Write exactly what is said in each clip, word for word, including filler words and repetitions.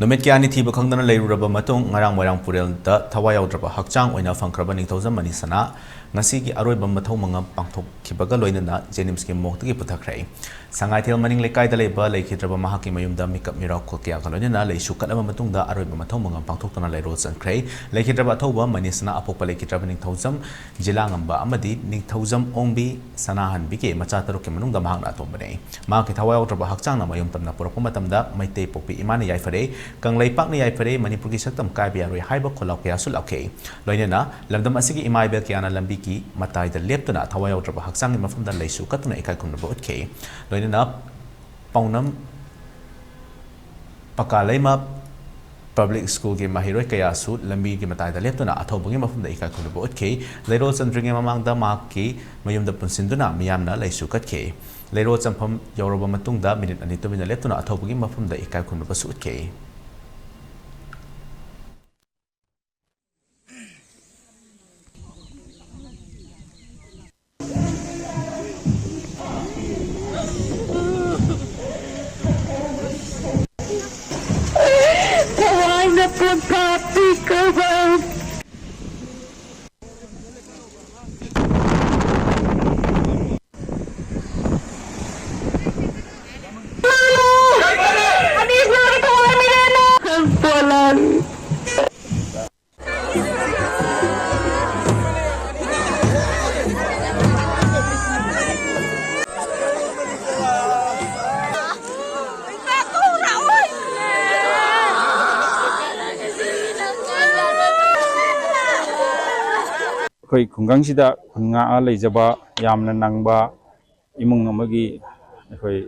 ꯅꯨꯃꯤꯠ ꯀꯌꯥꯅꯤ ꯊꯤꯕ ꯈꯪꯗꯅ ꯂꯩꯔꯨꯔꯕ ꯃꯇꯨꯡ, ꯉꯔꯥꯡ ꯃꯣꯏꯔꯥꯡꯄꯨꯔꯦꯜꯗ ꯊꯋꯥꯏ ꯌꯥꯎꯗ꯭ꯔꯕ ꯍꯛꯆꯥꯡ ꯑꯣꯏꯅ ꯐꯪꯈ꯭ꯔꯕ ꯅꯤꯡꯊꯧꯖꯝ ꯃꯅꯤꯁꯅꯥ ꯉꯁꯤꯒꯤ ꯑꯔꯣꯏꯕ ꯃꯊꯧ ꯃꯉꯝ ꯄꯥꯡꯊꯣꯛꯈꯤꯕꯒ ꯂꯣꯏꯅꯅ ꯖꯦꯅꯤꯝꯁꯀꯤ ꯃꯣꯔꯒꯇꯒꯤ ꯄꯨꯊꯈ꯭ꯔꯦ꯫ ꯁꯉꯥꯏꯊꯦꯜ ꯃꯅꯤꯡ ꯂꯩꯀꯥꯏꯗ ꯂꯩꯕ ꯂꯩꯈꯤꯗ꯭ꯔꯕ ꯃꯍꯥꯛꯀꯤ ꯃꯌꯨꯝꯗ ꯃꯤꯀꯞ ꯃꯤꯔꯥꯎꯈꯣꯜ ꯀꯌꯥꯒ ꯂꯣꯏꯅꯅ ꯂꯩꯁꯨ ꯀꯠꯂꯕ ꯃꯇꯨꯡꯗ ꯑꯔꯣꯏꯕ ꯃꯊꯧ ꯃꯉꯝ ꯄꯥꯡꯊꯣꯛꯇꯨꯅ ꯂꯩꯔꯣꯜ ꯆꯟꯈ꯭ꯔꯦ꯫ ꯂꯩꯈꯤꯗ꯭ꯔꯕ ꯑꯊꯧꯕ ꯃꯅꯤꯁꯅꯥ ꯑꯄꯣꯛꯄ ꯂꯩꯈꯤꯗ꯭ꯔꯕ ꯅꯤꯡꯊꯧꯖꯝ ꯖꯤꯂꯥꯉꯝꯕ ꯑꯃꯗꯤ ꯅꯤꯡꯊꯧꯖꯝ ꯑꯣꯡꯕꯤ ꯁꯅꯥꯍꯟꯕꯤꯒꯤ ꯃꯆꯥ ꯇꯔꯨꯛꯀꯤ ꯃꯅꯨꯡꯗ ꯃꯍꯥꯛꯅ ꯑꯇꯣꯝꯕꯅꯤ꯫ ꯃꯍꯥꯛꯀꯤ ꯊꯋꯥꯏ ꯌꯥꯎꯗ꯭ꯔꯕ ꯍꯛꯆꯥꯡꯅ ꯃꯌꯨꯝ ꯇꯝꯅ ꯄꯨꯔꯛꯄ ꯃꯇꯝꯗ ꯃꯩꯇꯩ ꯄꯣꯛꯄꯤ ꯏꯃꯥꯅ ꯌꯥꯏꯐꯔꯦ, ꯀꯪꯂꯩꯄꯥꯛꯅ ꯌꯥꯏꯐꯔꯦ, ꯃꯅꯤꯄꯨꯔꯒꯤ ꯁꯛꯇꯝ ꯀꯥꯏꯕ ꯌꯥꯔꯣꯏ ꯍꯥꯏꯕ ꯈꯣꯜꯂꯥꯎ ꯀꯌꯥꯁꯨ ꯂꯥꯎꯈꯤ꯫ ꯂꯣꯏꯅꯅ ꯂꯝꯗꯝ ꯑꯁꯤꯒꯤ ꯏꯃꯥ ꯏꯕꯦꯜ ꯀꯌꯥꯅ ꯂꯝꯕꯤꯒꯤ ꯃꯇꯥꯏꯗ ꯂꯦꯞꯇꯨꯅ ꯊꯋꯥꯏ ꯌꯥꯎꯗ꯭ꯔꯕ ꯍꯛꯆꯥꯡꯒꯤ ꯃꯐꯝꯗ ꯂꯩꯁꯨ ꯀꯠꯇꯨꯅ ꯏꯀꯥꯏ ꯈꯨꯝꯅꯕ ꯎꯠꯈꯤ꯫ ꯂꯣꯏꯅꯅ ꯄꯥꯎꯅꯝ ꯄꯀꯥꯂꯩꯃ ꯄꯕ꯭ꯂꯤꯛ ꯁ꯭ꯀꯨꯜꯒꯤ ꯃꯍꯩꯔꯣꯏ ꯀꯌꯥꯁꯨ ꯂꯝꯕꯤꯒꯤ ꯃꯇꯥꯏꯗ ꯂꯦꯞꯇꯨꯅ ꯑꯊꯧꯕꯒꯤ ꯃꯐꯝꯗ ꯏꯀꯥꯏ ꯈꯨꯝꯅꯕ ꯎꯠꯈꯤ꯫ ꯂꯩꯔꯣꯜ ꯆꯟꯗ꯭ꯔꯤꯉꯩ ꯃꯃꯥꯡꯗ ꯃꯍꯥꯛꯀꯤ ꯃꯌꯨꯝꯗ ꯄꯨꯟꯁꯤꯟꯗꯨꯅ ꯃꯤꯌꯥꯝꯅ ꯂꯩꯁꯨ ꯀꯠꯈꯤ꯫ ꯂꯩꯔꯣꯜ ꯆꯟꯐꯝ ꯌꯧꯔꯕ ꯃꯇꯨꯡꯗ ꯃꯤꯅꯤꯠ ꯑꯅꯤ ꯇꯨꯃꯤꯟꯅ ꯂꯦꯞꯇꯨꯅ ꯑꯊꯧꯕꯒꯤ ꯃꯐꯝꯗ ꯏꯀꯥꯏ ꯈꯨꯝꯅꯕꯁꯨ ꯎꯠꯈꯤ꯫ ꯑꯩꯈꯣꯏ ꯈꯨꯡꯒꯪꯁꯤꯗ ꯈꯨꯟ ꯉꯥꯛꯑ ꯂꯩꯖꯕ ꯌꯥꯝꯅ ꯅꯪꯕ ꯏꯃꯨꯡ ꯑꯃꯒꯤ ꯑꯩꯈꯣꯏ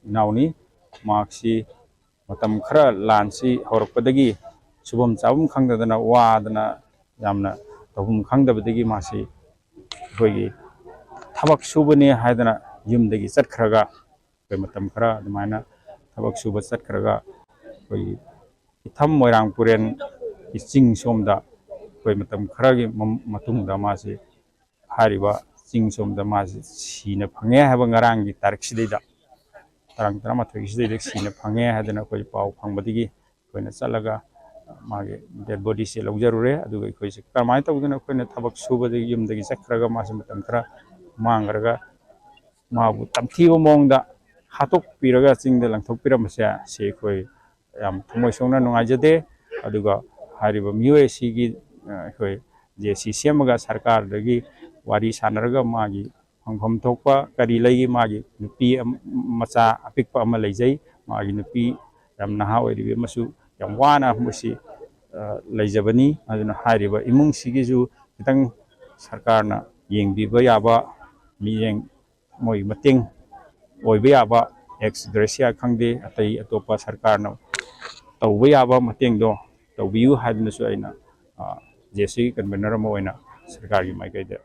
ꯏꯅꯥꯎꯅꯤ꯫ ꯃꯍꯥꯛꯁꯤ ꯃꯇꯝ ꯈꯔ ꯂꯥꯟꯁꯤ ꯍꯧꯔꯛꯄꯗꯒꯤ ꯁꯨꯐꯝ ꯆꯥꯐꯝ ꯈꯪꯗꯗꯅ ꯋꯥꯗꯅ ꯌꯥꯝꯅ ꯇꯧꯐꯝ ꯈꯪꯗꯕꯗꯒꯤ ꯃꯥꯁꯤ ꯑꯩꯈꯣꯏꯒꯤ ꯊꯕꯛ ꯁꯨꯕꯅꯦ ꯍꯥꯏꯗꯅ ꯌꯨꯝꯗꯒꯤ ꯆꯠꯈ꯭ꯔꯒ ꯑꯩꯈꯣꯏ ꯃꯇꯝ ꯈꯔ ꯑꯗꯨꯃꯥꯏꯅ ꯊꯕꯛ ꯁꯨꯕ ꯆꯠꯈ꯭ꯔꯒ ꯑꯩꯈꯣꯏꯒꯤ ꯏꯊꯝ ꯃꯣꯏꯔꯥꯡ ꯄꯨꯔꯦꯟꯒꯤ ꯆꯤꯡ ꯁꯣꯝꯗ ꯑꯩꯈꯣꯏ ꯃꯇꯝ ꯈꯔꯒꯤ ꯃ-, ꯃꯇꯨꯡꯗ ꯃꯥꯁꯤ ꯍꯥꯏꯔꯤꯕ ꯆꯤꯡ ꯁꯣꯝꯗ ꯃꯥꯁꯤ ꯁꯤꯅ ꯐꯪꯉꯦ ꯍꯥꯏꯕ ꯉꯔꯥꯡꯒꯤ ꯇꯥꯔꯤꯛꯁꯤꯗꯩꯗ, ꯇꯥꯡ ꯇꯔꯥꯃꯥꯊꯣꯏꯁꯤꯗꯩꯗ ꯁꯤꯅ ꯐꯪꯉꯦ ꯍꯥꯏꯗꯅ ꯑꯩꯈꯣꯏ ꯄꯥꯎ ꯐꯪꯕꯗꯒꯤ ꯑꯩꯈꯣꯏꯅ ꯆꯠꯂꯒ ꯃꯥꯒꯤ ꯗꯦꯗ ꯕꯣꯗꯤꯁꯦ ꯂꯧꯖꯔꯨꯔꯦ꯫ ꯑꯗꯨꯒ ꯑꯩꯈꯣꯏꯁꯦ ꯀꯔꯝꯍꯥꯏꯅ ꯇꯧꯗꯅ ꯑꯩꯈꯣꯏꯅ ꯊꯕꯛ ꯁꯨꯕꯗꯒꯤ, ꯌꯨꯝꯗꯒꯤ ꯆꯠꯈ꯭ꯔꯒ ꯃꯥꯁꯦ ꯃꯇꯝ ꯈꯔ ꯃꯥꯡꯈ꯭ꯔꯒ ꯃꯥꯕꯨ ꯇꯝꯊꯤꯕ ꯃꯑꯣꯡꯗ ꯍꯥꯠꯇꯣꯛꯄꯤꯔꯒ ꯆꯤꯡꯗ ꯂꯪꯊꯣꯛꯄꯤꯔꯝꯕꯁꯦ, ꯁꯤ ꯑꯩꯈꯣꯏ ꯌꯥꯝ ꯊꯃꯣꯏ ꯁꯣꯛꯅ ꯅꯨꯡꯉꯥꯏꯖꯗꯦ꯫ ꯑꯗꯨꯒ ꯍꯥꯏꯔꯤꯕ ꯃꯤꯑꯣꯏ ꯑꯁꯤꯒꯤ, ꯑ, ꯑꯩꯈꯣꯏ ꯖꯦ ꯁꯤ ꯁꯦꯝꯃꯒ ꯁꯔꯀꯥꯔꯗꯒꯤ ꯋꯥꯔꯤ ꯁꯥꯟꯅꯔꯒ ꯃꯥꯒꯤ ꯐꯪꯐꯝ ꯊꯣꯛꯄ ꯀꯔꯤ ꯂꯩꯒꯦ? ꯃꯥꯒꯤ ꯅꯨꯄꯤ ꯑꯃ, ꯃꯆꯥ ꯑꯄꯤꯛꯄ ꯑꯃ ꯂꯩꯖꯩ꯫ ꯃꯥꯒꯤ ꯅꯨꯄꯤ ꯌꯥꯝ ꯅꯍꯥ ꯑꯣꯏꯔꯤꯕꯤ ꯑꯃꯁꯨ ꯌꯥꯝ ꯋꯥꯅ ꯃꯣꯏꯁꯤ, ꯑ, ꯂꯩꯖꯕꯅꯤ꯫ ꯑꯗꯨꯅ ꯍꯥꯏꯔꯤꯕ ꯏꯃꯨꯡꯁꯤꯒꯤꯁꯨ ꯈꯤꯇꯪ ꯁꯔꯀꯥꯔꯅ ꯌꯦꯡꯕꯤꯕ ꯌꯥꯕ, ꯃꯤꯠꯌꯦꯡ, ꯃꯣꯏ ꯃꯇꯦꯡ ꯑꯣꯏꯕ ꯌꯥꯕ, ꯑꯦꯛꯁ ꯒ꯭ꯔꯦꯁꯤꯌꯥ ꯈꯪꯗꯦ, ꯑꯇꯩ ꯑꯇꯣꯞꯄ ꯁꯔꯀꯥꯔꯅ ꯇꯧꯕ ꯌꯥꯕ ꯃꯇꯦꯡꯗꯣ ꯇꯧꯕꯤꯌꯨ ꯍꯥꯏꯗꯨꯅꯁꯨ ꯑꯩꯅ, ꯑ, ꯖꯦ ꯁꯤ ꯀꯟꯚꯦꯅꯔ ꯑꯃ ꯑꯣꯏꯅ ꯁꯔꯀꯥꯔꯒꯤ ꯃꯥꯏꯀꯩꯗ꯫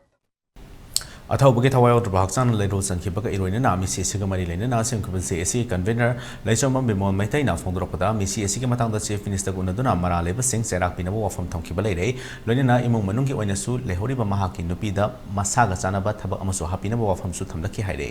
ꯑꯊꯧꯕꯒꯤ ꯊꯋꯥꯏ ꯌꯥꯎꯗ꯭ꯔꯕ ꯍꯛꯆꯥꯡꯅ ꯂꯩꯔꯣꯜ ꯆꯟꯈꯤꯕꯒ ꯏꯔꯣꯏꯅꯅ ꯃꯤꯁꯤ ꯑꯁꯤꯒ ꯃꯔꯤ ꯂꯩꯅꯅ ꯁꯦꯝꯈꯤꯕ ꯖꯦ ꯑꯦ ꯁꯤ ꯀꯟꯚꯦꯅꯔ ꯂꯩꯆꯣꯝꯕꯝ ꯕꯤꯃꯣꯜ ꯃꯩꯇꯩꯅ ꯐꯣꯡꯗꯣꯔꯛꯄꯗ, ꯃꯤꯁꯤ ꯑꯁꯤꯒꯤ ꯃꯇꯥꯡꯗ ꯆꯤꯐ ꯃꯤꯅꯤꯁꯇꯔꯒ ꯎꯅꯗꯨꯅ ꯃꯔꯥꯜ ꯂꯩꯕꯁꯤꯡ ꯆꯩꯔꯥꯛ ꯄꯤꯅꯕ ꯋꯥꯐꯝ ꯊꯝꯈꯤꯕ ꯂꯩꯔꯦ꯫ ꯂꯣꯏꯅꯅ ꯏꯃꯨꯡ ꯃꯅꯨꯡꯒꯤ ꯑꯣꯏꯅꯁꯨ ꯂꯩꯍꯧꯔꯤꯕ ꯃꯍꯥꯛꯀꯤ ꯅꯨꯄꯤꯗ ꯃꯁꯥꯒ ꯆꯥꯟꯅꯕ ꯊꯕꯛ ꯑꯃꯁꯨ ꯍꯥꯞꯄꯤꯅꯕ ꯋꯥꯐꯝꯁꯨ ꯊꯝꯂꯛꯈꯤ ꯍꯥꯏꯔꯦ꯫